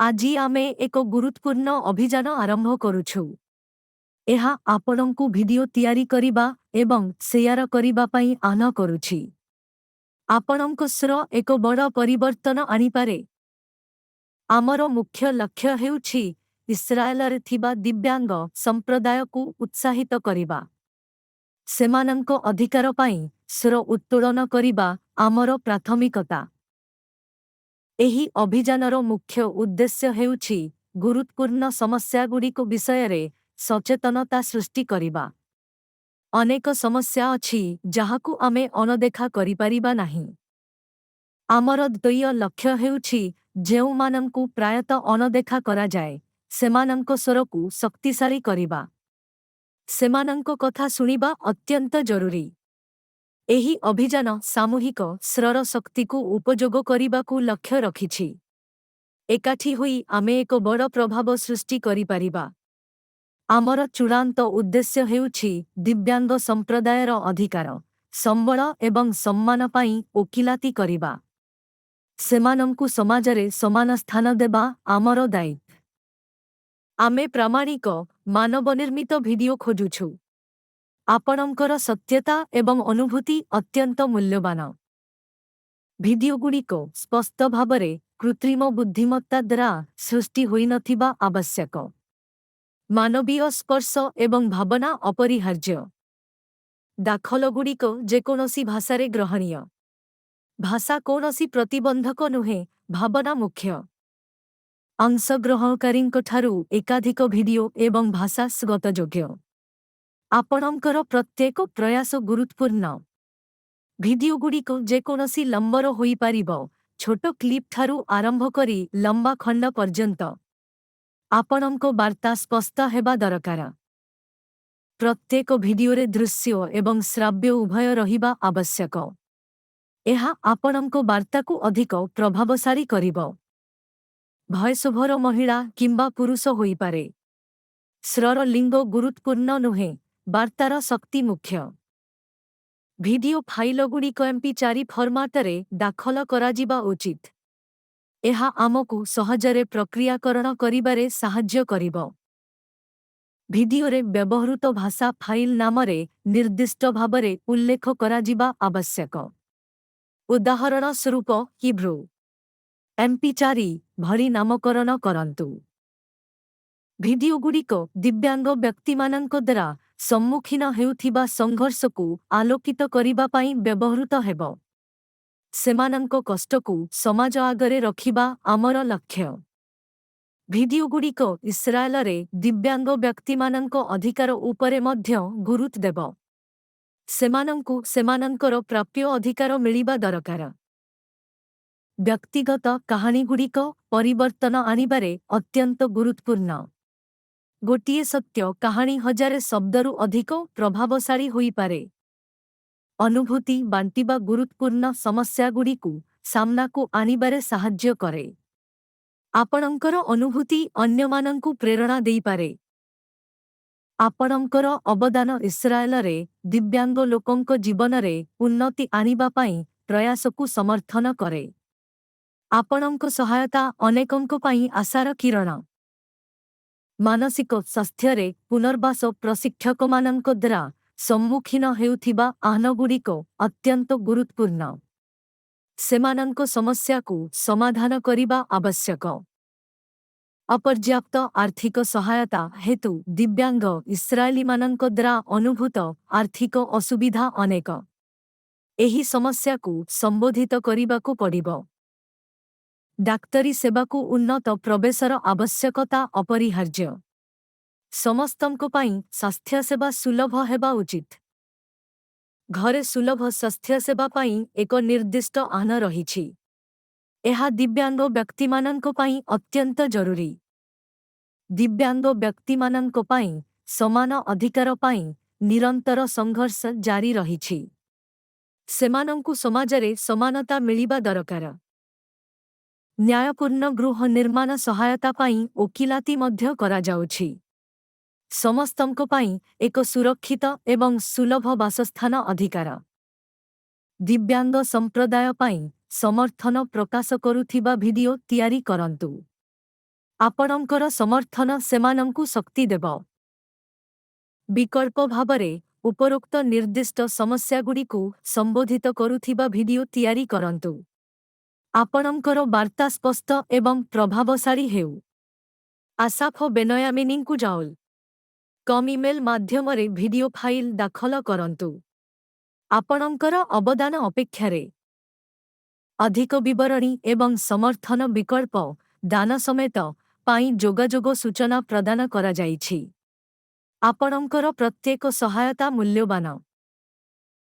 ଆଜି ଆମେ ଏକ ଗୁରୁତ୍ୱପୂର୍ଣ୍ଣ ଅଭିଯାନ ଆରମ୍ଭ କରୁଛୁ। ଏହା ଆପଣଙ୍କୁ ଭିଡିଓ ତିଆରି କରିବା ଏବଂ ସେୟାର କରିବା ପାଇଁ ଆହ୍ୱାନ କରୁଛି। ଆପଣଙ୍କ ସ୍ୱର ଏକ ବଡ଼ ପରିବର୍ତ୍ତନ ଆଣିପାରେ। ଆମର ମୁଖ୍ୟ ଲକ୍ଷ୍ୟ ହେଉଛି ଇସ୍ରାଏଲରେ ଥିବା ଦିବ୍ୟାଙ୍ଗ ସମ୍ପ୍ରଦାୟକୁ ଉତ୍ସାହିତ କରିବା। ସେମାନଙ୍କ ଅଧିକାର ପାଇଁ ସ୍ୱର ଉତ୍ତୋଳନ କରିବା ଆମର ପ୍ରାଥମିକତା। ଏହି ଅଭିଯାନର ମୁଖ୍ୟ ଉଦ୍ଦେଶ୍ୟ ହେଉଛି ଗୁରୁତ୍ୱପୂର୍ଣ୍ଣ ସମସ୍ୟାଗୁଡ଼ିକ ବିଷୟରେ ସଚେତନତା ସୃଷ୍ଟି କରିବା। ଅନେକ ସମସ୍ୟା ଅଛି ଯାହାକୁ ଆମେ ଅଣଦେଖା କରିପାରିବା ନାହିଁ। ଆମର ଦ୍ୱିତୀୟ ଲକ୍ଷ୍ୟ ହେଉଛି ଯେଉଁମାନଙ୍କୁ ପ୍ରାୟତଃ ଅଣଦେଖା କରାଯାଏ, ସେମାନଙ୍କ ସ୍ୱରକୁ ଶକ୍ତିଶାଳୀ କରିବା। ସେମାନଙ୍କ କଥା ଶୁଣିବା ଅତ୍ୟନ୍ତ ଜରୁରୀ। ଏହି ଅଭିଯାନ ସାମୂହିକ ସ୍ୱରର ଶକ୍ତିକୁ ଉପଯୋଗ କରିବାକୁ ଲକ୍ଷ୍ୟ ରଖିଛି। ଏକାଠି ହୋଇ ଆମେ ଏକ ବଡ଼ ପ୍ରଭାବ ସୃଷ୍ଟି କରିପାରିବା। ଆମର ଚୂଡ଼ାନ୍ତ ଉଦ୍ଦେଶ୍ୟ ହେଉଛି ଦିବ୍ୟାଙ୍ଗ ସମ୍ପ୍ରଦାୟର ଅଧିକାର, ସମ୍ବଳ ଏବଂ ସମ୍ମାନ ପାଇଁ ଓକିଲାତି କରିବା। ସେମାନଙ୍କୁ ସମାଜରେ ସମାନ ସ୍ଥାନ ଦେବା ଆମର ଦାୟିତ୍ୱ। ଆମେ ପ୍ରାମାଣିକ, ମାନବନିର୍ମିତ ଭିଡିଓ ଖୋଜୁଛୁ। ଆପଣଙ୍କର ସତ୍ୟତା ଏବଂ ଅନୁଭୂତି ଅତ୍ୟନ୍ତ ମୂଲ୍ୟବାନ। ଭିଡିଓଗୁଡ଼ିକ ସ୍ପଷ୍ଟ ଭାବରେ କୃତ୍ରିମ ବୁଦ୍ଧିମତ୍ତା ଦ୍ୱାରା ସୃଷ୍ଟି ହୋଇନଥିବା ଆବଶ୍ୟକ। ମାନବୀୟ ସ୍ପର୍ଶ ଏବଂ ଭାବନା ଅପରିହାର୍ଯ୍ୟ। ଦାଖଲଗୁଡ଼ିକ ଯେକୌଣସି ଭାଷାରେ ଗ୍ରହଣୀୟ। ଭାଷା କୌଣସି ପ୍ରତିବନ୍ଧକ ନୁହେଁ, ଭାବନା ମୁଖ୍ୟ। ଅଂଶଗ୍ରହଣକାରୀଙ୍କଠାରୁ ଏକାଧିକ ଭିଡିଓ ଏବଂ ଭାଷା ସ୍ୱାଗତଯୋଗ୍ୟ। ଆପଣଙ୍କର ପ୍ରତ୍ୟେକ ପ୍ରୟାସ ଗୁରୁତ୍ୱପୂର୍ଣ୍ଣ। ଭିଡିଓଗୁଡ଼ିକ ଯେକୌଣସି ଲମ୍ବର ହୋଇପାରିବ, ଛୋଟ କ୍ଲିପ୍‌ଠାରୁ ଆରମ୍ଭ କରି ଲମ୍ବା ଖଣ୍ଡ ପର୍ଯ୍ୟନ୍ତ। ଆପଣଙ୍କ ବାର୍ତ୍ତା ସ୍ପଷ୍ଟ ହେବା ଦରକାର। ପ୍ରତ୍ୟେକ ଭିଡିଓରେ ଦୃଶ୍ୟ ଏବଂ ଶ୍ରାବ୍ୟ ଉଭୟ ରହିବା ଆବଶ୍ୟକ। ଏହା ଆପଣଙ୍କ ବାର୍ତ୍ତାକୁ ଅଧିକ ପ୍ରଭାବଶାଳୀ କରିବ। ଭଏସଓଭର ମହିଳା କିମ୍ବା ପୁରୁଷ ହୋଇପାରେ। ସ୍ୱରର ଲିଙ୍ଗ ଗୁରୁତ୍ୱପୂର୍ଣ୍ଣ ନୁହେଁ, ବାର୍ତ୍ତାର ଶକ୍ତି ମୁଖ୍ୟ। ଭିଡିଓ ଫାଇଲଗୁଡ଼ିକ ଏମ୍ପି 4 ଫର୍ମାଟରେ ଦାଖଲ କରାଯିବା ଉଚିତ। ଏହା ଆମକୁ ସହଜରେ ପ୍ରକ୍ରିୟାକରଣ କରିବାରେ ସାହାଯ୍ୟ କରିବ। ଭିଡିଓରେ ବ୍ୟବହୃତ ଭାଷା ଫାଇଲ୍ ନାମରେ ନିର୍ଦ୍ଦିଷ୍ଟ ଭାବରେ ଉଲ୍ଲେଖ କରାଯିବା ଆବଶ୍ୟକ। ଉଦାହରଣ ସ୍ୱରୂପ, ହିବ୍ରୁ ଏମ୍ପି 4 ଭଳି ନାମକରଣ କରନ୍ତୁ। ଭିଡିଓଗୁଡ଼ିକ ଦିବ୍ୟାଙ୍ଗ ବ୍ୟକ୍ତିମାନଙ୍କ ଦ୍ୱାରା ସମ୍ମୁଖୀନ ହେଉଥିବା ସଂଘର୍ଷକୁ ଆଲୋକିତ କରିବା ପାଇଁ ବ୍ୟବହୃତ ହେବ। ସେମାନଙ୍କ କଷ୍ଟକୁ ସମାଜ ଆଗରେ ରଖିବା ଆମର ଲକ୍ଷ୍ୟ। ଭିଡିଓଗୁଡ଼ିକ ଇସ୍ରାଏଲରେ ଦିବ୍ୟାଙ୍ଗ ବ୍ୟକ୍ତିମାନଙ୍କ ଅଧିକାର ଉପରେ ମଧ୍ୟ ଗୁରୁତ୍ୱ ଦେବ। ସେମାନଙ୍କୁ ସେମାନଙ୍କର ପ୍ରାପ୍ୟ ଅଧିକାର ମିଳିବା ଦରକାର। ବ୍ୟକ୍ତିଗତ କାହାଣୀଗୁଡ଼ିକ ପରିବର୍ତ୍ତନ ଆଣିବାରେ ଅତ୍ୟନ୍ତ ଗୁରୁତ୍ୱପୂର୍ଣ୍ଣ। ଗୋଟିଏ ସତ୍ୟ କାହାଣୀ ହଜାରେ ଶବ୍ଦରୁ ଅଧିକ ପ୍ରଭାବଶାଳୀ ହୋଇପାରେ। ଅନୁଭୂତି ବାଣ୍ଟିବା ଗୁରୁତ୍ୱପୂର୍ଣ୍ଣ ସମସ୍ୟାଗୁଡ଼ିକୁ ସାମ୍ନାକୁ ଆଣିବାରେ ସାହାଯ୍ୟ କରେ। ଆପଣଙ୍କର ଅନୁଭୂତି ଅନ୍ୟମାନଙ୍କୁ ପ୍ରେରଣା ଦେଇପାରେ। ଆପଣଙ୍କର ଅବଦାନ ଇସ୍ରାଏଲରେ ଦିବ୍ୟାଙ୍ଗ ଲୋକଙ୍କ ଜୀବନରେ ଉନ୍ନତି ଆଣିବା ପାଇଁ ପ୍ରୟାସକୁ ସମର୍ଥନ କରେ। ଆପଣଙ୍କ ସହାୟତା ଅନେକଙ୍କ ପାଇଁ ଆଶାର କିରଣ। ମାନସିକ ସ୍ୱାସ୍ଥ୍ୟରେ ପୁନର୍ବାସ ପ୍ରଶିକ୍ଷକମାନଙ୍କ ଦ୍ୱାରା ସମ୍ମୁଖୀନ ହେଉଥିବା ଆହ୍ୱାନଗୁଡ଼ିକ ଅତ୍ୟନ୍ତ ଗୁରୁତ୍ୱପୂର୍ଣ୍ଣ। ସେମାନଙ୍କ ସମସ୍ୟାକୁ ସମାଧାନ କରିବା ଆବଶ୍ୟକ। ଅପର୍ଯ୍ୟାପ୍ତ ଆର୍ଥିକ ସହାୟତା ହେତୁ ଦିବ୍ୟାଙ୍ଗ ଇସ୍ରାଏଲୀମାନଙ୍କ ଦ୍ୱାରା ଅନୁଭୂତ ଆର୍ଥିକ ଅସୁବିଧା ଅନେକ। ଏହି ସମସ୍ୟାକୁ ସମ୍ବୋଧିତ କରିବାକୁ ପଡ଼ିବ। ଡାକ୍ତରୀ ସେବାକୁ ଉନ୍ନତ ପ୍ରବେଶର ଆବଶ୍ୟକତା ଅପରିହାର୍ଯ୍ୟ। ସମସ୍ତଙ୍କ ପାଇଁ ସ୍ୱାସ୍ଥ୍ୟସେବା ସୁଲଭ ହେବା ଉଚିତ। ଘରେ ସୁଲଭ ସ୍ୱାସ୍ଥ୍ୟସେବା ପାଇଁ ଏକ ନିର୍ଦ୍ଦିଷ୍ଟ ଆହ୍ୱାନ ରହିଛି। ଏହା ଦିବ୍ୟାଙ୍ଗ ବ୍ୟକ୍ତିମାନଙ୍କ ପାଇଁ ଅତ୍ୟନ୍ତ ଜରୁରୀ। ଦିବ୍ୟାଙ୍ଗ ବ୍ୟକ୍ତିମାନଙ୍କ ପାଇଁ ସମାନ ଅଧିକାର ପାଇଁ ନିରନ୍ତର ସଂଘର୍ଷ ଜାରି ରହିଛି। ସେମାନଙ୍କୁ ସମାଜରେ ସମାନତା ମିଳିବା ଦରକାର। ନ୍ୟାୟପୂର୍ଣ୍ଣ ଗୃହ ନିର୍ମାଣ ସହାୟତା ପାଇଁ ଓକିଲାତି ମଧ୍ୟ କରାଯାଉଛି। ସମସ୍ତଙ୍କ ପାଇଁ ଏକ ସୁରକ୍ଷିତ ଏବଂ ସୁଲଭ ବାସସ୍ଥାନ ଅଧିକାର। ଦିବ୍ୟାଙ୍ଗ ସମ୍ପ୍ରଦାୟ ପାଇଁ ସମର୍ଥନ ପ୍ରକାଶ କରୁଥିବା ଭିଡିଓ ତିଆରି କରନ୍ତୁ। ଆପଣଙ୍କର ସମର୍ଥନ ସେମାନଙ୍କୁ ଶକ୍ତି ଦେବ। ବିକଳ୍ପ ଭାବରେ, ଉପରୋକ୍ତ ନିର୍ଦ୍ଦିଷ୍ଟ ସମସ୍ୟାଗୁଡ଼ିକୁ ସମ୍ବୋଧିତ କରୁଥିବା ଭିଡିଓ ତିଆରି କରନ୍ତୁ। ଆପଣଙ୍କର ବାର୍ତ୍ତା ସ୍ପଷ୍ଟ ଏବଂ ପ୍ରଭାବଶାଳୀ ହେଉ। ଆସାଫ ବେନୟାମିନିଙ୍କୁ ଜାଉଲ କମ୍ ଇମେଲ୍ ମାଧ୍ୟମରେ ଭିଡିଓ ଫାଇଲ୍ ଦାଖଲ କରନ୍ତୁ। ଆପଣଙ୍କର ଅବଦାନ ଅପେକ୍ଷାରେ। ଅଧିକ ବିବରଣୀ ଏବଂ ସମର୍ଥନ ବିକଳ୍ପ, ଦାନ ସମେତ, ପାଇଁ ଯୋଗାଯୋଗ ସୂଚନା ପ୍ରଦାନ କରାଯାଇଛି। ଆପଣଙ୍କର ପ୍ରତ୍ୟେକ ସହାୟତା ମୂଲ୍ୟବାନ।